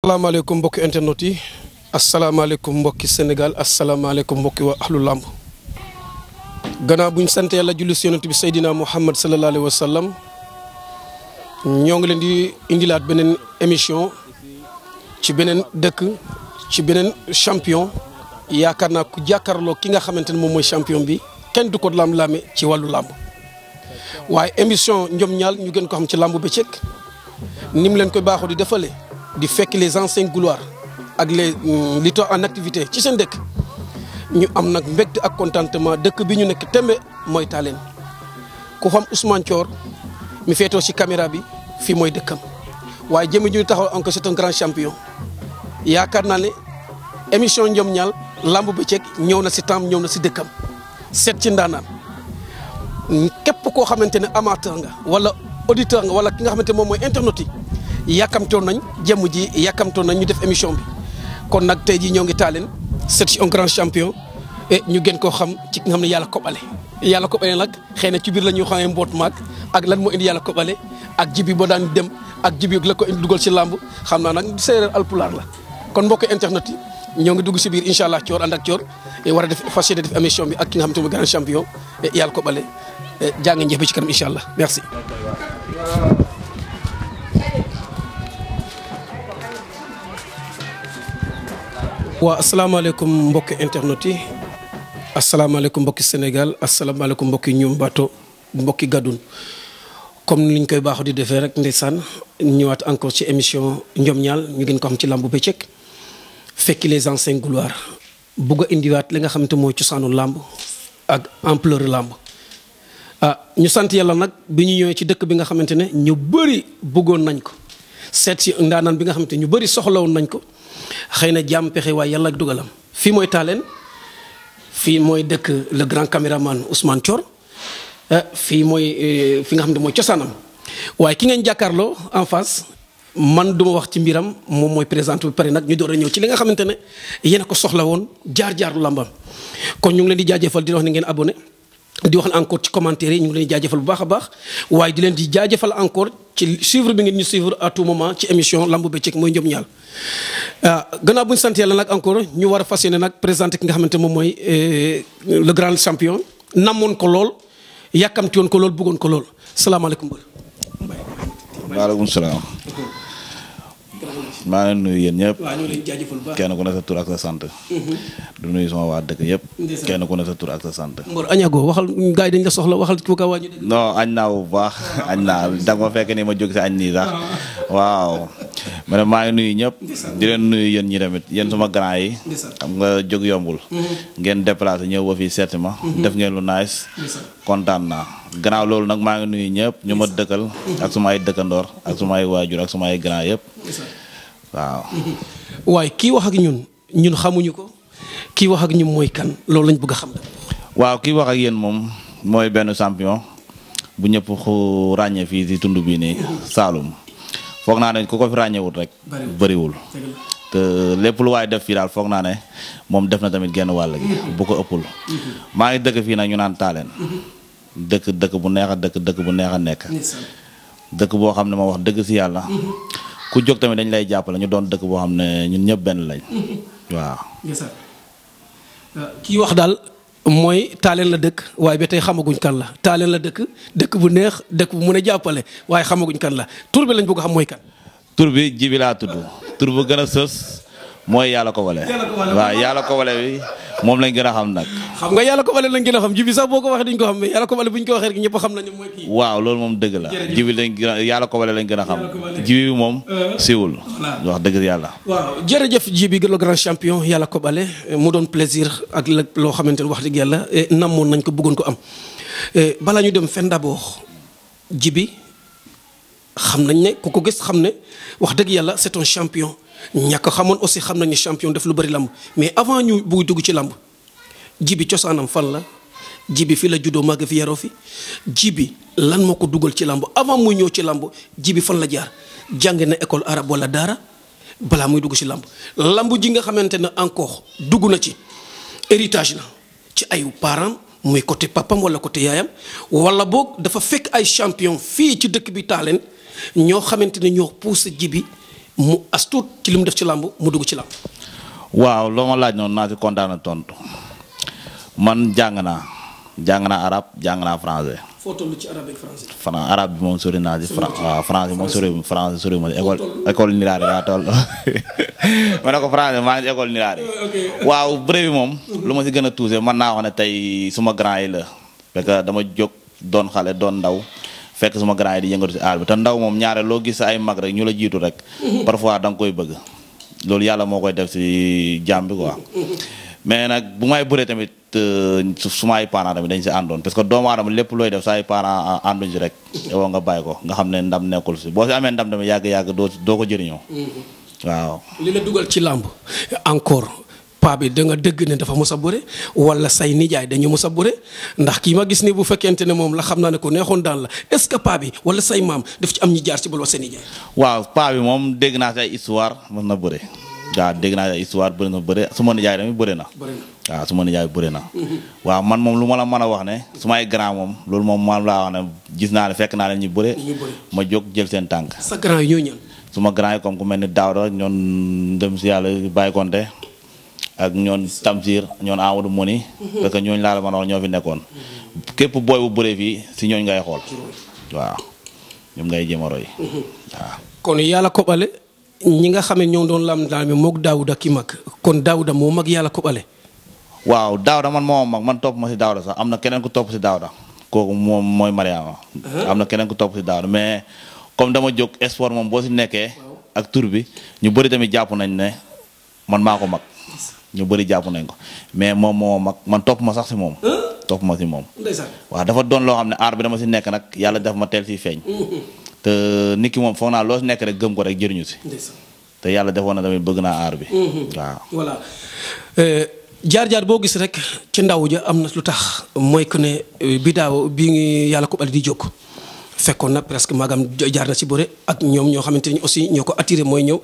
asalaamaaleykum mbokki internet yi asalaamaaleykum mbokki Sénégal asalaamaaleykum mbokki waa ahlu làmb gannaaw bu ñu sant yàlla julli si yonent bi Seydina Muhammad sallallahu alayhi wa sallam ñoo ngi leen di indilaat beneen émission ci beneen dëkk ci beneen champion yaakaar naa ku jàkkaarloo ki nga xamante ne moom mooy champion bi kenn du ko lam-laame ci wàllu làmb waaye émission Njom Ñaal ñu gën ko xam ci làmb bëccëg ni mu leen koy baaxoo di defale di fekk les anciens gloires ak les lutteurs en activité ci seen dëkk ñu am nag mbégte ak contentement dëkk bi ñu nekk tembe mooy Tallene ku xam Ousmane Thior mi feetoo ci caméra bi fii mooy dëkkam waaye jëmm ñu taxaw encore c'est un grand champion yaakaar naa ne émission Njom Ñaal lamb bëccëg ñëw na ci temps ñëw na ci dëkkam seet ci ndaanaan képp koo xamante ne amateur nga wala auditeur nga wala ki nga xamante moom mooy internaute yi yàkkamtoon nañ jëmm ji yàkkamtoon nañ ñu def émission bi kon nag tey jii ñoo ngi Tallene c'est un grand champion et ñu gën koo xam ci nga xam ne yàlla kobale nag xëy na ci biir la ñuy xamee mboot maag ak lan moo indi yàlla kobale ak jibi boo daan dem ak jibi la ko indi dugal ci làmb xam naa nag séeréer alpulaar la kon mbokk internet yi ñoo ngi dugg si biir incha allah Thior ànd ak Thior war a def fas yéene def émission bi ak ki nga xam te mooy grand champion yàlla kobale jaa ngeen jëf bi ci kanam incha allah merci. waa asalaamaaleykum mbokki internet yi asalaamaaleykum mbokki Sénégal asalaamaaleykum mbokki ñum bato mbokki Gadoun comme ni ñu koy baaxoo di defee rek ndeysaan ñëwaat encore ci émission Njom Ñaal ñu gën ko xam ci làmb bëccëg fekki les anciens gloires bugg a indiwaat li nga xamante mooy cosaanu làmb ak ampleur làmb ñu sant yàlla nag bi ñu ñëwee ci dëkk bi nga xamante ne ñu bëri bëggoon nañ ko seet si ndaanaan bi nga xamante ñu bëri soxlawoon nañ ko xëy na jàmm pexe waaye yàlla ak dugalam fii mooy Tallene fii mooy dëkk le grand caméraman Ousmane Thior fii mooy fi nga xam ne mooy cosaanam waaye ki ngeen jàkkaarloo en face man duma wax ci mbiram moom mooy présenté bu pare nag ñu door a ñëw ci li nga xamante ne yéen a ko soxla woon jaar-jaaru làmbam kon ñu ngi leen di jaajëfal di wax ni ngeen abonné di wax encore ci commentaire yi ñu ngi leen di jaajëfal bu baax a baax waaye di leen di jaajëfal encore ci suivre bi ngeen ñu suivre à tout moment ci émission lamb bëccëg mooy Njom Ñaal gannaaw bu ñu sant yàlla nag encore ñu war a fas yéene nag présenté ki nga xamante moom mooy le grand champion namoon ko lool yàkkamti woon ko lool bëggoon ko lool salaamaaleykum. waaleykum salaam. maa ngi nuyu yéen ñëpp. waaw ñu ngi leen jaajëfal bu baax kenn ku ne sa tur ak sa sant. du nuyu sama waa dëkk yëpp. kenn ku ne sa tur ak sa sant. Mbor añago waxal gars yi dañ la soxla waxal ku ko wàññi. non añ naa bu baax añ naa da nga ma fekk ni ma jóg si añ nii sax waaw. ma maa ngi nuyu ñëpp. di leen nuyu yéen ñi tamit yéen sama grand yi. xam nga jóg yombul. ngeen déplacé ñëw ba fii seeti ma. def ngeen lu nice. kontaan naa. gannaaw loolu nag maa ngi nuyu ñëpp ñu ma dëkkal. ak suma ay dëkkandoor ak suma ay waajur ak suma ay grand yëpp. waaw. waaye kii wax ak ñun xamuñu ko kii wax ak ñun mooy kan loolu lañ bëgg a xam. waaw kii wax ak yéen moom mooy benn champion bu ñëpp ràññee fii ci tund bii nii Saloum foog naa ne ku ko fi ràññewut rek. bëriwul te lépp lu waay def fii daal foog naa ne moom def na tamit genn wàll gi bu ko ëppul. maa ngi dëkk fii nag ñu naan Tallene dëkk bu neex a dëkk bu neex a nekk. dëkk boo xam ne ma wax dëgg si yàlla. ku jóg tamit dañ lay jàppale ñu doon dëkk boo xam ne ñun ñëpp benn lañ. waaw. kii wax daal mooy Tallene la dëkk waaye ba tey xamaguñ kan la Tallene la dëkk bu neex dëkk bu mun a jàppale waaye xamaguñ kan la tur bi lañ bëgg a xam mooy kan. tur bi Jibi laa tudd tur bu gën a sës mooy yàlla ko wale. waaw yàlla ko wale bi moom lañ gën a xam nag. xam nga yàlla ko wale lañ gën a xam Jibi sax boo ko waxee duñ ko xam mais yàlla ko wale bu ñu ko waxee rek ñëpp xam nañu mooy kii. waaw loolu moom dëgg la. Jibi lañ gën a yàlla ko wale lañ gën a xam. Jibi bi moom siwul. wax dëgg yàlla. waaw jërëjëf Jibi le grand champion yàlla ko bale mu doon plaisir ak loo xamante ne wax dëgg yàlla namoon nañ ko bëggoon ko am balaa ñu dem fen d'abord Jibi xam nañ ne ku ko gis xam ne wax dëgg yàlla c'est un champion ñàkk xamoon aussi xam nañ ne champion def lu bari lamb mais avant ñu buy dugg ci lamb Jibi cosaanam fan la Jibi fii la juddoo màgg fi yaroo fi Jibi lan moo ko dugal ci lamb avant muy ñëw ci lamb Jibi fan la jaar jàng na école arabe wala daara balaa muy dugg ci lamb ji nga xamante ne encore dugg na ci héritage la ci ayu parents muy côté papam wala côté yaayam wala boog dafa fekk ay champion fii ci dëkk bi Tallene ñoo xamante ne ñoo poussé Jibi mu astuut ci li mu def ci làmb mu dugg ci làmb. waaw loo ma laaj noonu naa ci kontaan ak tontu man jàng naa arabe jàng naa français. foo toll ci arabe ak français. arabe bi moom sori naa ci waaw français moom sori ma école Niraare laa toll ma ne ko français maa ngi ci école Niraare. waaw bëre bi moom. lu ma si gën a tuuse mën naa wax ne tey suma grand yi la. parce que dama jóg doon xale doon ndaw fekk suma grand yi di yëngatu si aar bi te ndaw moom ñaare loo gis ay mag rek ñu la jiitu rek. parfois da nga koy bëgg. loolu yàlla moo koy def si jàmm bi quoi. mais nag bu may bëree tamit suma ay parents tamit dañ si àndoon parce que doomu aadama lépp looy def sa ay parents ànduñ si rek. yow nga bàyyi ko nga xam ne ndam nekkul si boo si amee ndam tamit yàgg-yàgg doo ko jëriñoo. waaw. li la dugal ci làmb encore paa bi da nga dëgg ne dafa mos a bëre wala say nijaay dañu mos a bëre ndax kii ma gis ni bu fekkente ne moom la xam naa ne ko neexoon daan la est-ce que paa bi wala say maam daf ci am ñi jaar ci bal wa seen nijaay. waaw paa bi moom dégg naa si ay histoire mos na bëre. waaw dégg naa ay histoire bëri na bëre su ma nijaay tamit bëre na. waaw su ma nijaay bëre na. waaw man moom lu ma la mën a wax ne su may grand moom loolu moom man laa wax ne gis naa ne fekk naa leen ñu bëre. ma jóg jël seen tànk. sa grand yi ñoo ñaan. su ma grand yi comme ku mel ni Daouda ñoon dem si yàlla Baye Konte ak ñoon Tamsir ñoon Amadou Moni. parce que ñooñu laa la mën a wax ñoo fi nekkoon. képp booy bu bëree fii si ñooñu ngay xool. waaw ñoom ngay jéem a roy. waaw. kon yàlla ko bale ñi nga xam ne ñoo doon lam daal mi moog Daouda ki mag kon Daouda moo mag yàlla ko bale. waaw Daouda man moo mag man topp ma si Daouda sax am na keneen ku topp si Daouda kooku moom mooy Mariama. am na keneen ku topp si Daouda mais comme dama jóg sport moom boo si nekkee. ak tur bi ñu bëri tamit jàpp nañ ne man maa ko mag. ñu bëri jàpp nañ ko mais moom moo mag man topp ma sax si moom. topp ma si moom. waaw dafa doon loo xam ne aar bi dama si nekk nag yàlla def ma teel si feeñ. te nit ki moom foog naa loo si nekk rek gëm ko rek jëriñu si. te yàlla defoon na tamit bëgg naa aar bi. waaw. voilà jaar-jaar boo gis rek ci ndaw ja am na lu tax mooy que ne bi ngi yàlla ko bal di jóg. fekkoon na presque magam jaar na ci bëre ak ñoom ñoo xamante ni aussi ñoo ko attiré mooy ñëw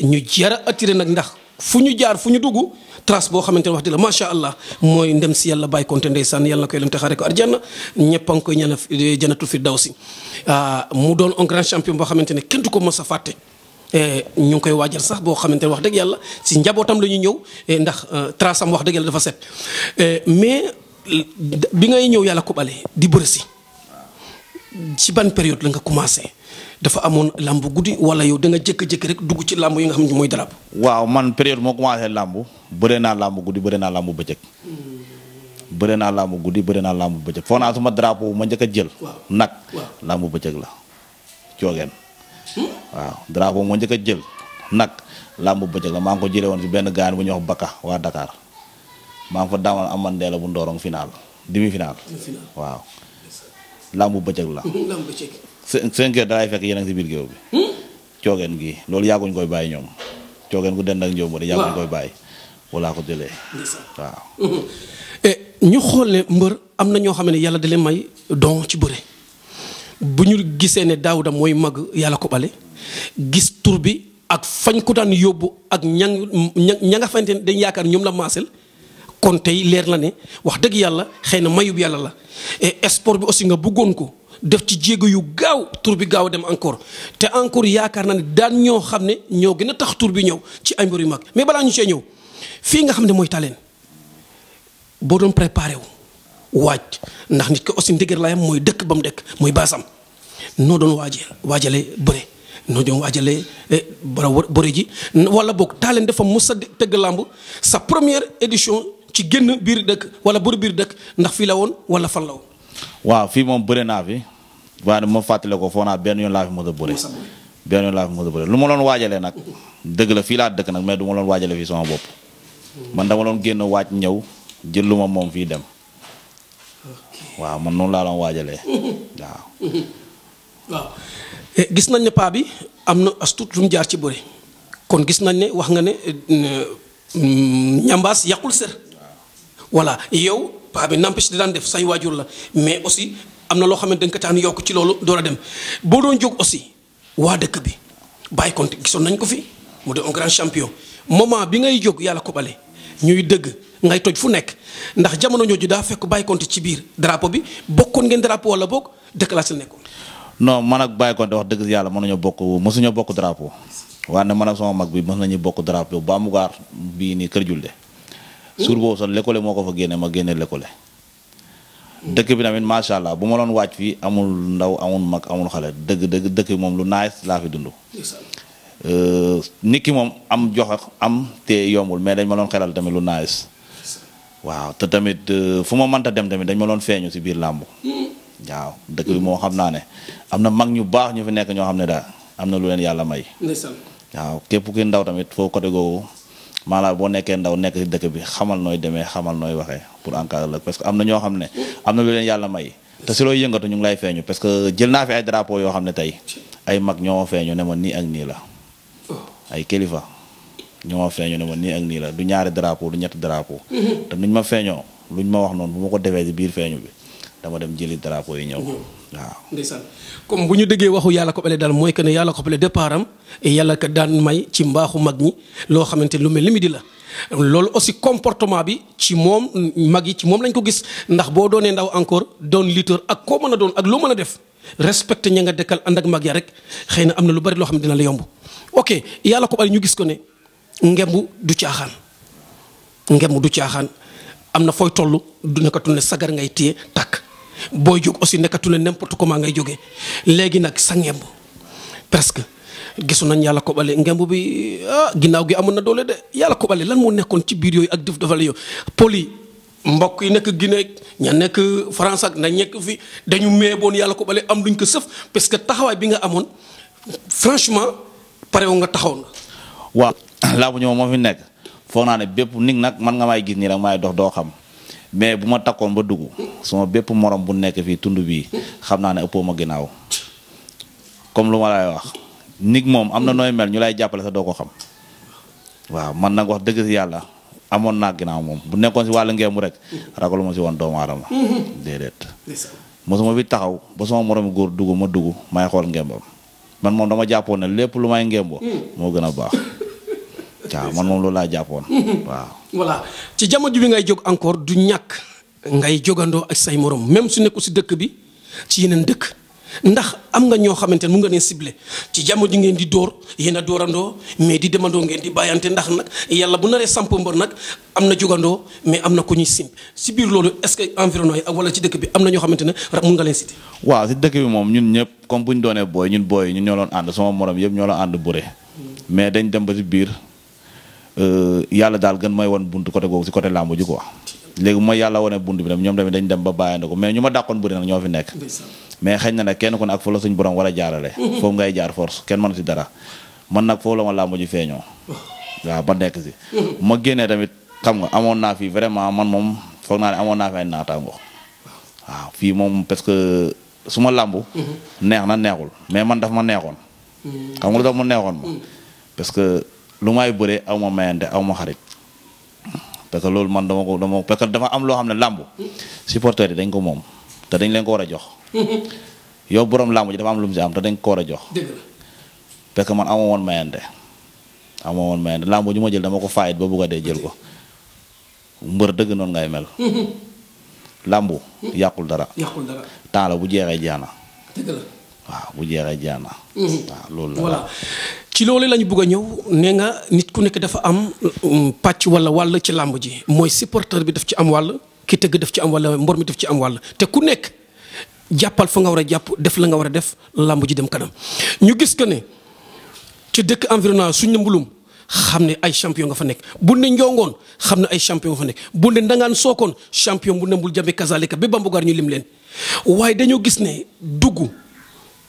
ñu jara attiré nag ndax fu ñu jaar fu ñu dugg trace boo xamante ne wax di la macha allah mooy ndem si yàlla Baye Konte ndeysaan yàlla na koy leen te xare ko arjana ñëpp a ngi koy ñaan janatu fi daw si mu doon un grand champion boo xamante ne kenn du ko mos a fàtte. ñu ngi koy waajal sax boo xamante ne wax dëgg yàlla si njabootam la ñu ñëw ndax trace am wax dëgg yàlla dafa set mais bi ngay ñëw yàlla ko bale di bëre si. ci ban période la nga commencé dafa amoon làmb guddi wala yow da nga jékki-jékki rek dugg ci làmb yi nga xam ne mooy darab. waaw man période moo commencé làmb bëree naa làmb guddi bëree naa làmb bëccëg. bëree naa làmb guddi bëree naa làmb bëccëg foo naa suma drapeau ma njëkk a jël. nag làmb bëccëg la coogeen. waaw drapeau ma njëkk a jël nag làmb bëccëg la maa ngi ko jëlee woon si benn gaan bu ñuy wax Baka waa Dakar maa ngi fa daamal amandeela bu Ndorong final demi final waaw. lambu bëccëg la. lambu bëccëg. 5 heures dalay fekk yéen a ngi si biir géew bi. coogeen gi loolu yàgguñ koy bàyyi ñoom. coogeen gu dend ak ñoom ba de yàgguñ koy bàyyi. wala ko jëlee. waaw. ñu xool ne mbër am na ñoo xam ne yàlla da leen may don ci bëre bu ñu gisee ne Daouda mooy mag yàlla ko bale gis tur bi ak fañ ko daan yóbbu ak ña nga fante ne dañ yaakaar ñoom la maasel. kon tey leer la ne wax dëgg yàlla xëy na mayub yàlla la et sport bi aussi nga bëggoon ko def ci jéego yu gaaw tur bi gaaw a dem encore te encore yaakaar naa ne daan ñoo xam ne ñoo gën a tax tur bi ñëw ci ay mbir yu mag mais balaa ñu see ñëw fii nga xam ne mooy Tallene boo doon préparé wu waaj ndax nit ko aussi ndëgër layam mooy dëkk ba mu dëkk mooy baasam noo doon waajalee bëre noo doon waajalee bëre ji wala boog Tallene dafa mos a tëgg làmb sa première édition. ci génn biir dëkk wala bëri biir dëkk ndax fii la woon wala fan la woon. waaw fii moom bëre naa fi waaye ma fàttale ko foo naa benn yoon laa fi mos a bëre. benn yoon laa fi mos a bëre lu ma doon waajalee nag. dëgg la fii laa dëkk nag mais du ma doon waajalee fii sama bopp. man dama doon génn waaj ñëw jël lu ma moom fii dem. waaw man noonu laa doon waajalee waaw. waaw gis nañ ne paa bi am na as tuut lu mu jaar ci bëre kon gis nañ ne wax nga ne ñambaas yàqul sër. voilà yow paa bi n'empêche di daan def say waajur la mais aussi am na loo xamante dañ ko taan yokk ci loolu door a dem boo doon jóg aussi waa dëkk bi Baye Konte gisoon nañ ko fi mu de un grand champion moment bi ngay jóg yàlla ko bale ñuy dëgg ngay toj fu nekk ndax jamono jooju daa fekk Baye Konte ci biir drapeau bi bokkoon ngeen drapeau wala bokk déclassé nekkoon. non man ak Baye Konte wax dëgg yàlla mënuñoo bokk mosuñoo bokk drapeau waaye man ak sama mag bi mës nañu bokk drapeau ba mu gaar bii nii Kër Julde. suur boobu sax l'école moo ko fa génne ma génne l'école. dëkk bi tamit macha allah bu ma doon wàcc fii amul ndaw amul mag amul xale dëkk bi moom lu nice laa fi dund. nit ki moom am jox am te yombul mais dañ ma doon xelal tamit lu nice. waaw te tamit fu ma mënta dem tamit dañ ma doon feeñu si biir làmb. waaw dëkk bi moo xam naa ne am na mag ñu baax ñu fi nekk ñoo xam ne daal am na lu leen yàlla may. waaw képp ki ndaw tamit foo côté googu maanaam boo nekkee ndaw nekk si dëkk bi xamal nooy demee xamal nooy waxee pour encadrer la parce que am na ñoo xam ne am na lu leen yàlla may. te si looy yëngatu ñu ngi lay feeñu parce que jël naa fi ay drapeau yoo xam ne tey ay mag ñoo feeñu ne ma nii ak nii la. ay kilifa ñoo feeñu ne ma nii ak nii la du ñaari drapeau du ñetti drapeau. te nuñ ma feeñoo luñ ma wax noonu bu ma ko defee si biir feeñu bi. dama dem jëli drapeau yi ñëw. waaw ndeysaan comme bu ñu déggee waxu yàlla ko bale daal mooy que ne yàlla ko bale départ am yàlla ka daan may ci mbaaxu mag ñi loo xamante lu mel ni mi di la. loolu aussi comportement bi ci moom mag yi ci moom lañ ko gis ndax boo doonee ndaw encore doon lutteur ak koo mën a doon ak loo mën a def respecté ña nga dekkal ànd ak mag ya rek xëy na am na lu bari loo xam ne dina la yomb. ok yàlla ko bale ñu gis ko ne ngemb du caaxaan ngemb du caaxaan am na fooy toll du nekkatul ne sagar ngay téye takk. booy jóg aussi nekkatu ne n'importe comment ngay jógee léegi nag sa ngemb presque gisu nañ yàlla ko bale ngemb bi ginnaaw gi amoon na doole de yàlla ko bale lan moo nekkoon ci biir yooyu ak def dafa la yow poli mbokk yi nekk Guinée ña nekk France ak na ñekk fi dañu meeboon yàlla ko bale am luñ ko sëf parce que taxawaay bi nga amoon franchement pare wu nga taxaw na. waaw laabu ñëw moo fi nekk foog naa ne bépp nit nag man nga may gis nii rek maay dox doo xam. mais bu ma takkoon ba dugg sama bépp morom bu nekk fii tund bii xam naa ne ëppoo ma ginnaaw comme lu ma lay wax nit moom am na nooy mel ñu lay jàppale sa doo ko xam waaw man nag wax dëgg si yàlla amoon naa ginnaaw moom bu nekkoon si wàllu ngeemu rek ragalu ma si woon doomu aadama déedéet mosuma fi taxaw ba sama moromi góor dugg ma dugg may xool ngembam man moom dama jàppoon ne lépp lu may ngemboo moo gën a baax waaw man moom loolu laa jàppoon waaw. voilà ci jamono bi ngay jóg encore du ñàkk ngay jógandoo ak say morom même su nekku si dëkk bi ci yeneen dëkk ndax am nga ñoo xamante ne mu nga leen ciblé ci jamono ji ngeen di dóor yéen a dóorandoo mais di demandoo ngeen di bàyyante ndax nag yàlla bu naree samp mbër nag am na jógandoo mais am na ku ñuy simp si biir loolu est-ce que environnement yi wala ci dëkk bi am na ñoo xamante ne mun nga leen cité. waaw si dëkk bi moom ñun ñëpp comme bu ñu doonee booy ñun ñoo doon ànd sama morom yëpp ñoo doon ànd bëre mais dañ dem ba si biir. yàlla daal gën may won bunt côté googu si côté làmb ji quoi léegi mooy yàlla wane bunt bi tam ñoom tamit dañ dem ba bàyyande ko mais ñu ma dàqoon bëri nag ñoo fi nekk mais xëy na nag kenn ku ne ak fa la suñ borom war a jaarale foofu ngay jaar force kenn mënu si dara man nag foofu la ma làmb ji feeñoo waaw ba nekk si ma génnee tamit xam nga amoon naa fi vraiment man moom foog naa ne amoon naa fi ay naataango waaw fii moom parce que su ma làmb neex na neexul mais man daf ma neexoon xam nga lu tax ma neexoon ma parce que lu may bëree aw ma mayante aw ma xarit parce que loolu man parce que dafa am loo xam ne làmb supporters yi dañ ko moom te dañ leen ko war a jox yow borom làmb ji dafa am lu mu si am te dañ ko war a jox parce que man aw ma woon mayante làmb ju ma jël dama ko faayit ba bugg a dee jël ko mbër dëgg noonu ngay mel làmb yàqul dara temps la bu jeexee jaana waaw bu jeexee jaana waaw loolu la voilà ci loolu lañu bëgg a ñëw nee nga nit ku nekk dafa am pàcc wala wàll ci làmb ji mooy supporter bi daf ci am wàll ki tëgg daf ci am wàll mbor mi daf ci am wàll te ku nekk jàppal fa nga war a jàpp def la nga war a def làmb ji dem kanam ñu gis que ne ci dëkk environnement suñ ne mbulum xam ne ay champion nga fa nekk bu ne njongoon xam ne ay champion nga fa nekk bu ne ndangaan sookoon champion bu ne mbul jabe kazalika ba bambugaar ñu lim leen waaye dañoo gis ne dugg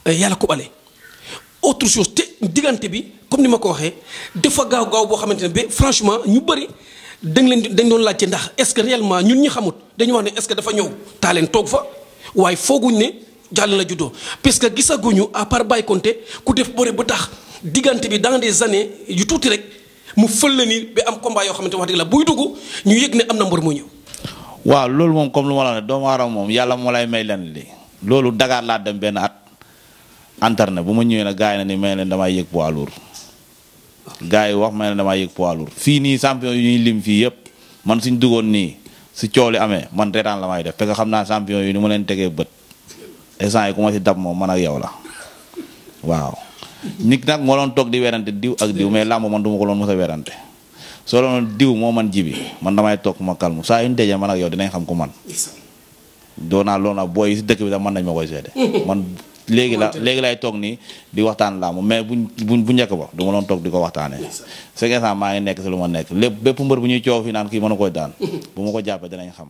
yàlla ko bale autre chose te diggante bi comme ni ma ko waxee dafa gaaw boo xamante ne ba franchement ñu bëri dañ doon laajte ndax est-ce que réellement ñun ñi xamut dañu wax ne est-ce que dafa ñëw taaleen toog fa waaye fooguñ ne jàll la juddoo parce que gisaguñu à part Baye Konté ku def bëre ba tax diggante bi dans des années yu tuuti rek mu fël la ni ba am combat yoo xamante wax dëgg la buy dugg ñu yëg ne am na mbër moo ñëw. waaw loolu moom comme lu ma la ne doomu aadama moom yàlla moo lay may leen li loolu Dakar laa dem benn at. anterne bu ma ñëwee nag gars yi na ni may leen damay yëg poids lourd gars yi wax may leen damay yëg poids lourd fii nii champion yu ñuy lim fii yëpp man suñ duggoon nii si coow li amee man reetaan la may def parce que xam naa champion yi ni ma leen tegee bët instant yi ku ma si dab moom man ak yow la waaw nit nag moo doon toog di werante diw ak diw mais làmb man du ma ko loon mos a werante soo doon diw moo man jibi man damay toog ma kalmu saa yu ñu dajee man ak yow dinañ xam ko man doonaa loolu nag booy si dëkk bi sax mën nañ ma koy seede man léegi lay toog nii di waxtaan làmb mais bu njëkk ba du ma doon toog di ko waxtaanee c'est que maa ngi nekk si lu ma nekk lépp bépp mbër bu ñuy coow fi naan kii mën a koy daan bu ma ko jàppee dinañ xam